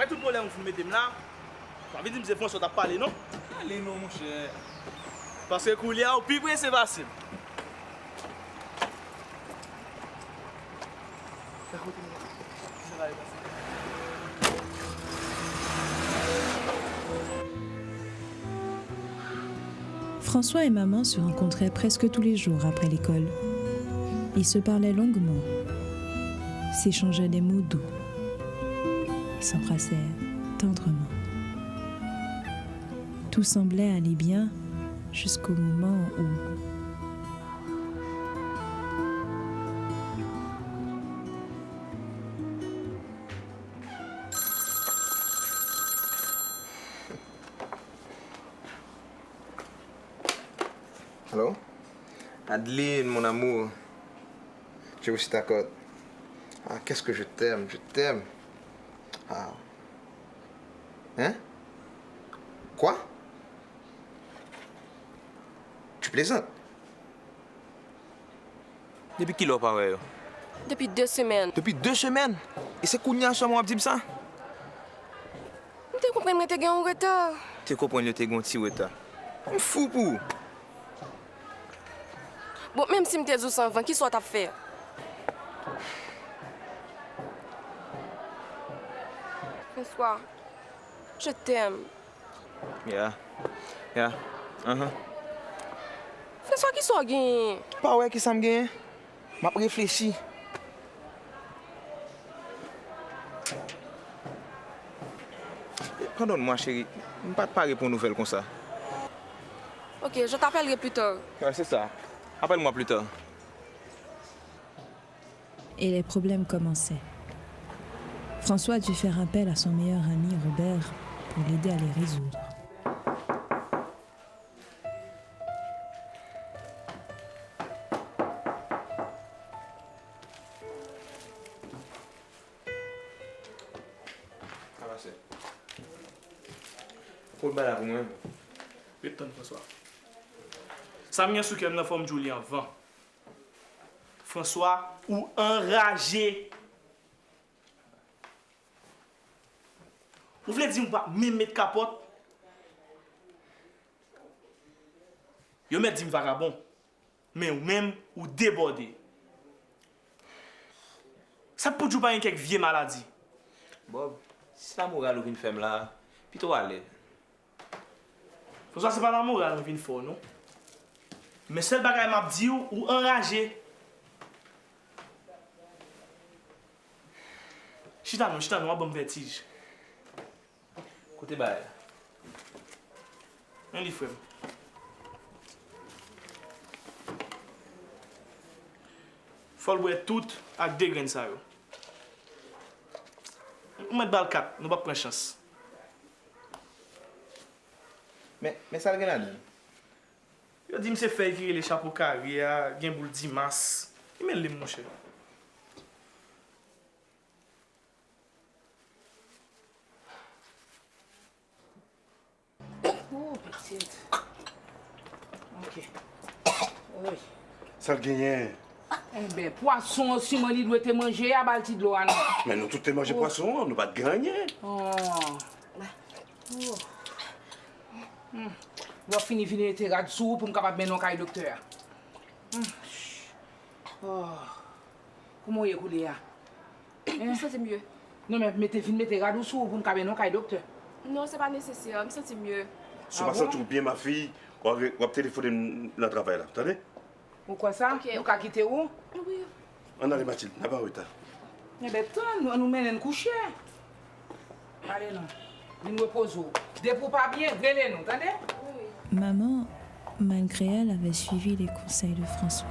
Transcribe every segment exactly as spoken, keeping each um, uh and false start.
Tout pwoblèm ou fin mete m la, pa vin di m se François t ap pale, non. Ale non, monchè. Paske koulye a, ou pi prese pase m. François et maman se rencontraient presque tous les jours après l'école. Ils se parlaient longuement, s'échangeaient des mots doux, s'embrassèrent tendrement. Tout semblait aller bien jusqu'au moment où Allô? Adeline, mon amour. J'ai reçu ta carte. Ah, qu'est-ce que je t'aime, je t'aime. Ah. Hein? Quoi? Tu plaisantes? Depi kilè w pa wè yo? Depi de semèn. Depi de semèn? E se kounye a sèlman w ap di m sa? M te konprann mwen te gen yon reta. Te konprann yo te gen yon ti reta. M fou pou ou. Bon, menm si m te di w sa anvan, kisa w t ap fè? François, je t'aime. Yeah. Yeah. Uh-huh. François, kisa w genyen? Pa wè kisa m genyen? M ap reflechi. Padonn mwa, cheri. M pa t pare pou yon nouvèl konsa. Ok, je t'appellerai plus tard. Ouais, c'est ça. Appelle-moi plus tard. Et les problèmes commençaient. François a dû faire appel à son meilleur ami Robert pour l'aider à les résoudre. Sa pase. Kot bagay la pou mwen? Ret tann François. Sa m gen sou kè m nan fò m di w li anvan. François, ou anraje. Ou vle di m pa menm met kapòt? Yo mèt di m vagabon. Men ou menm, ou debòde. Sa k pou di w pa gen kèk vye maladi? Bob, si lamoral ou vin fè m la, pito w ale. François, se pa lamoral m vin fè w, non. Men sèl bagay m ap di w, ou anraje. Chita non, chita non, w ap ban m vètij. Koute bagay la. Men li, frè m. Fò l bwè tout ak de grenn sa yo. M mèt ba l kat, nou p ap pran chans. Men, men sa l gen ladan l? Yo di m se fèy ki rele chapo kare a, gen boul dimas. Ki mele m, monchè? Oh, pitit. Ok. Oy. Sa l genyen? Enben, pwason an siman li dwe te manje a, ba l ti dlo a non. Men nou tout te manje pwason an, nou pa t gen anyen. Oh. Oh. Hmm. Lè w fini, vin mete rad sou ou pou m kapab mennen w kay doktè a. Hmm. Oh. Kouman w ye koulye a? M santi m mye. Non, men mete, vin mete rad ou sou ou pou m ka mennen w kay doktè. Non, se pa nesesè, m santi m mye. Si w pa santi w byen, mafi, w ap re- w ap telefone m nan travay la, tande? Ou kwè sa? Ok. Nou ka kite ou? Wi. Ann ale, Matilde, n ap an reta. Enben, tann, nou, nou mennen n kouche. Ale non. Vin repoze w. Depi w pa byen, rele nou, tande? Maman, malgré elle, avait suivi les conseils de François,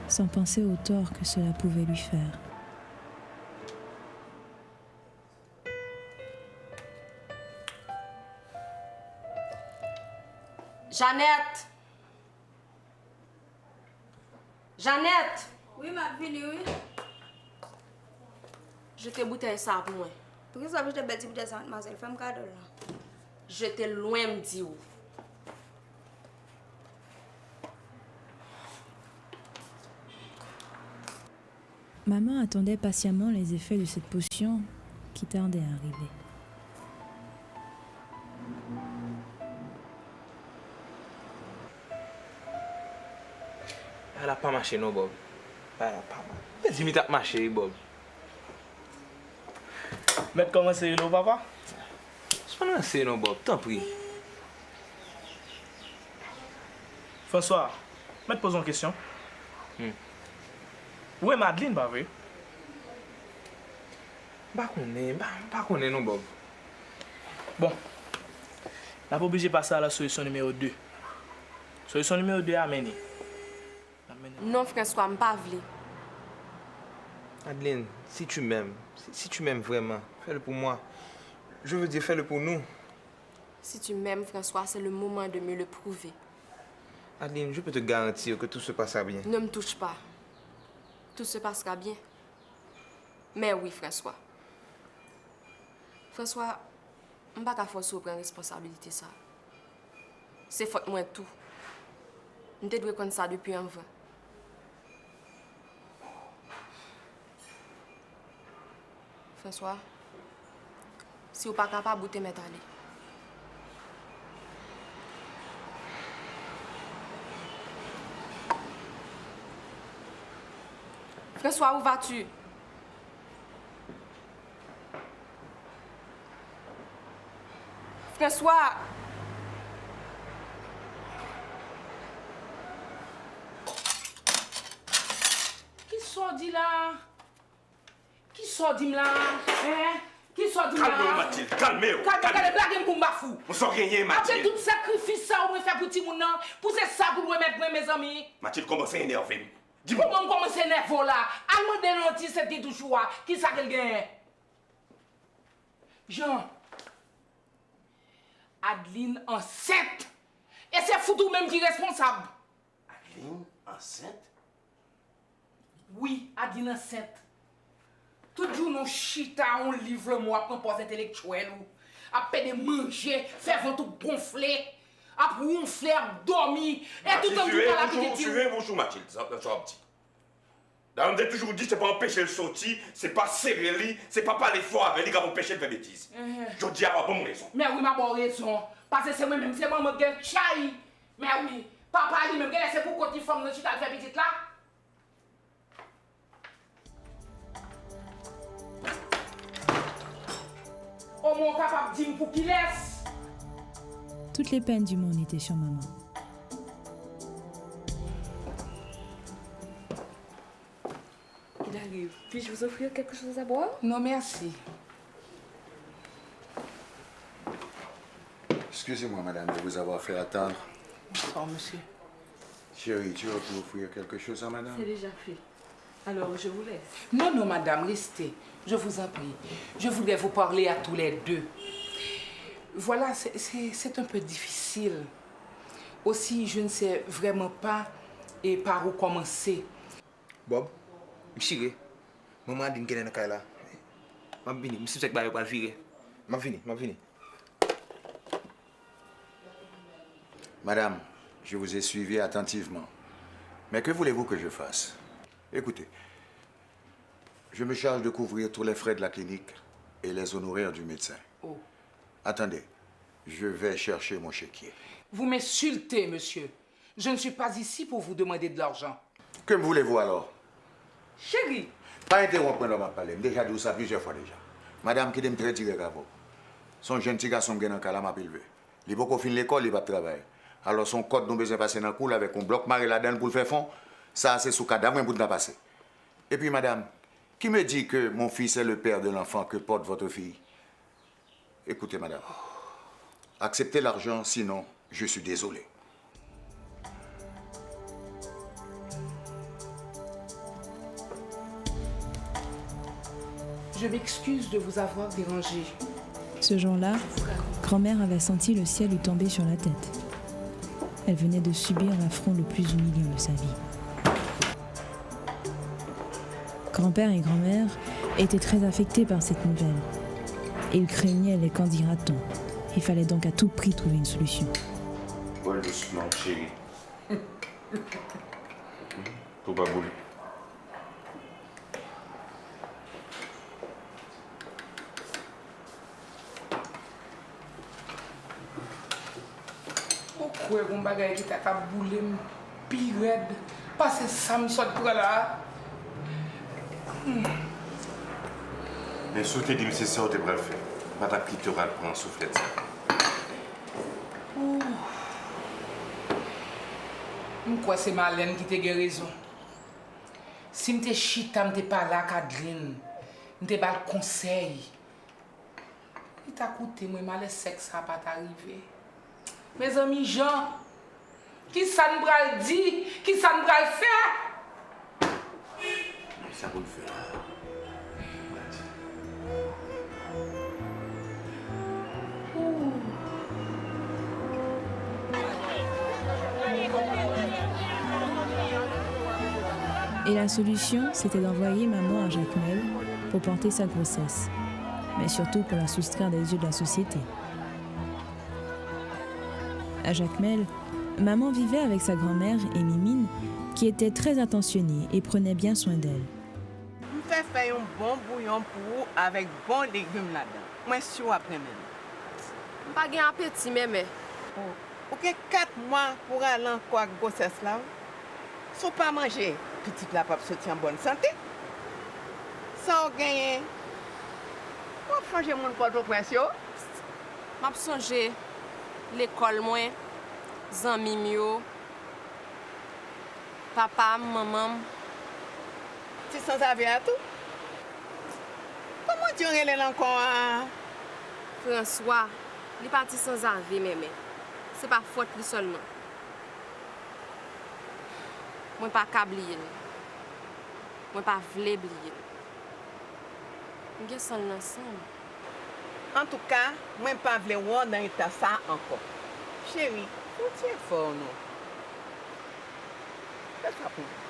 sans penser au tort que cela pouvait lui faire. Jeannette! Jeannette! Wi, m ap vini, wi. Jete boutèy sa pou mwen. Poukisa w ap jete bèl ti boutèy sa, madmwazèl? Fè m kado l, non. Jete l lwen, m di w. Maman attendait patiemment les effets de cette potion qui tardait à arriver. Bagay la pa mache non, Bob. Bagay la pa mache. Mwen te di m li t ap mache wi, Bob. Mèt kòmanse rele w papa? Sispann ranse non, Bob, tanpri. François, mèt poze w yon kesyon. Ou renmen Adeline, pa vre? M pa konnen, m pa, m pa konnen non, Bob. Bon, n ap oblije pase a la solisyon nimewo de. Solisyon nimewo de a mennen. Non, François, m pa vle. Adeline, si tu m'aimes, si, si tu m'aimes vraiment, fais-le pour moi. Je veux dire, fais-le pour nous. Si tu m'aimes, François, c'est le moment de me le prouver. Adeline, je peux te garantir que tout se passera bien. Ne me touche pas. Tout se passera bien. Mais oui, François. François, m pa ka fòse w pran responsabilite sa. Se fòt mwen tou. M te dwe konn sa depi anvan. François, si w pa kapab, ou te mèt ale. François, où vas-tu? François! Kisa w di la a? Kisa w di m la a? Hein? Kisa w di m la a? Kalme w, Mathilde, kalme w! Kalme, gade, lage m pou m pa fou. Bon, sa w genyen, Apre Mathilde? Tout sakrifis sa w mwen fè pou timoun nan, pou se sa pou l remèt mwen, mezanmi? Mathilde kòmanse enève m. Di m. Kòman m kòmanse enève w la? Al mande Lanti, se ti touch ou a, kisa ke l genyen? Jean, Adeline ansent! E se fout ou menm ki responsab! Adeline ansent? Wi, Adeline ansent. Tout jounen w chita yon liv lanmou, ap pran pòz entelektyèl ou, ap pede manje, fè vant ou gonfle, ap wonfle, ap dòmi, e tout tan w tou pral ak pitit ou. Suive bouch ou, Mathilde, sa w ap di. Dam te toujou di se pa anpeche l soti, se pa sere li, se pa pale fò avè li k ap anpeche l fè betiz. Jodi a w ap ban m rezon. Mè wi, m a ba w rezon. Paske se mwen menm, se manman k gen chay. Mè wi, papa li menm, genlè se pou kont li fanm nan chita al fè pitit la. Omwen w kapab di m pou kilès? Toutes les peines du monde étaient sur maman. Il arrive. Puis-je vous offrir quelque chose à boire? Non, merci. Excusez-moi, madame, de vous avoir fait attendre. Bonsoir, monsieur. Chérie, tu veux offrir quelque chose à madame? C'est déjà fait. Alors, je vous laisse. Non, non, madame, restez. Je vous en prie. Je voudrais vous parler à tous les deux. Voilà, c'est, c'est, c'est un peu difficile. Aussi, je ne sais vraiment pas et par où commencer. Bob, m chire. Manman Adeline genlè nan kay la. M ap vini, m sispèk bagay yo pral vire. M ap vini, m ap vini. Madame, je vous ai suivi attentivement. Mais que voulez-vous que je fasse? Écoutez, je me charge de couvrir tous les frais de la clinique et les honoraires du médecin. Oh. Attendez, je vais chercher mon chéquier. Vous m'insultez, monsieur. Je ne suis pas ici pour vous demander de l'argent. Que me voulez-vous alors? Cheri! Pa entewonp mwen lè m ap pale. M deja di w sa plizyè fwa deja. Madanm, kite m trè dirèk avè w. Se yon jenn ti gason m gen nan kay la m ap elve. Li poko fin lekòl, li p ap travay. Alò, se yon kòd nou bezwen pase nan kou l avèk yon blòk mare ladan l pou l fè fon. Sa a se sou kadav mwen pou l ta pase. Epi, madanm, qui me dit que mon fils est le père de l'enfant que porte votre fille? Écoutez, madame. Acceptez l'argent, sinon, je suis désolé. Je m'excuse de vous avoir dérangé. Ce jour-là, grand-mère avait senti le ciel lui tomber sur la tête. Elle venait de subir l'affront le plus humiliant de sa vie. Grand-père et grand-mère étaient très affectés par cette nouvelle. Ils craignaient les qu'en dira-t-on. Il fallait donc à tout prix trouver une solution. Bwè l dousman, cheri. Pou w pa boule. Wè gon bagay ki ta ka boule m pi rèd pase sa m sot pran la a. Men si w te di m se sa w te pral fè, m pa t ap kite w al pran souflèt sa. M kwè se Malèn ki te gen rezon. Si m te chita, m te pale ak Adeline, m te ba l konsèy, li ta koute mwen, malè sèks sa a pa ta rive. Mezanmi Jan, kisa n pral di? Kisa n pral fè? Sa pou n fè la. Et la solution, c'était d'envoyer maman à Jacmel pour porter sa grossesse, mais surtout pour la soustraire des yeux de la société. À Jacmel, maman vivait avec sa grand-mère et Mimine, qui étaient très attentionnées et prenaient bien soin d'elle. M fè fè yon bon bouyon pou ou avèk bon legim ladan. Mwen si w ap renmen l. M pa gen apeti, Mèmè. Ou gen kat mwa pou rale ankò ak gwosès la wi. Si w pa manje, pitit la p ap soti an bòn sante. Sa w genyen? W ap sonje moun Pòtoprens yo? M ap sonje lekòl mwen, zanmi m yo, papa m, manman m. Ti sanzave a tou? Kòman w di yo rele l ankò a? Franswa. Li pati sanzave, Mèmè. Se pa fòt li sèlman. Mwen pa ka bliye l. Mwen pa vle bliye l. M gen san l nan san m. Antouka, mwen pa vle wè w nan eta sa a ankò. Cheri, fè yon ti efò non. Fè sa pou mwen.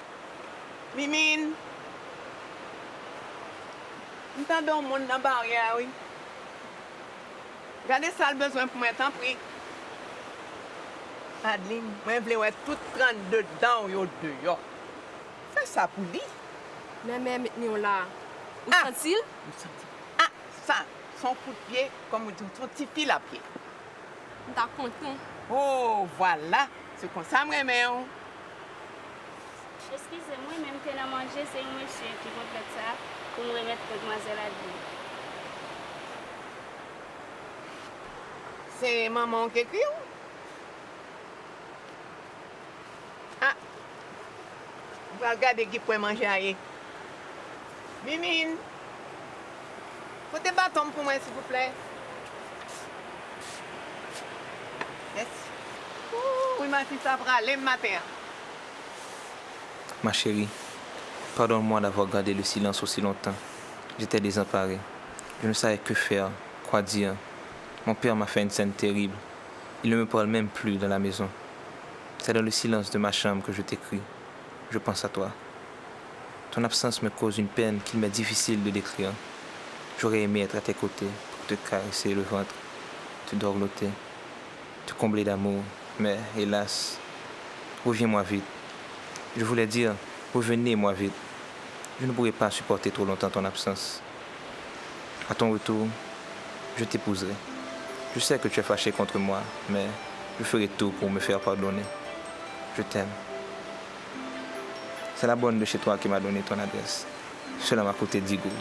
Mimine! M tande yon moun nan baryè a wi. Gade sa l bezwen pou mwen tanpri. Adeline, mwen vle wè tout trannde dan w yo deyò. Fè sa pou li. Mèmè, met men w la. Ou santi l? M santi l. Ah! Sa, se yon kout pye, kòm ou di, se yon ti fi l ap ye. M ta kontan. Oh, vwala! Se konsa m renmen w. Eskize m wi, men m te nan manje, se yon mesye ki pote lèt sa a pou m remèt madmwazèl Adeline. Se manman w ki ekri w? Ah! M pral gade ki pwen manje a ye. Mimine! Pote baton m pou mwen, silvouplè. Mèsi. Ooh, wi, maten sa prale m maten an. Ma chérie, pardonne-moi d'avoir gardé le silence aussi longtemps. J'étais désemparé. Je ne savais que faire, quoi dire. Mon père m'a fait une scène terrible. Il ne me parle même plus dans la maison. C'est dans le silence de ma chambre que je t'écris. Je pense à toi. Ton absence me cause une peine qu'il m'est difficile de décrire. J'aurais aimé être à tes côtés pour te caresser le ventre, te dorloter, te combler d'amour. Mais, hélas, reviens-moi vite. Je voulais dire, revenez-moi vite. Je ne pourrai pas supporter trop longtemps ton absence. À ton retour, je t'épouserai. Je sais que tu es fâché contre moi, mais je ferai tout pour me faire pardonner. Je t'aime. C'est la bonne de chez toi qui m'a donné ton adresse. Cela m'a coûté dix gourdes.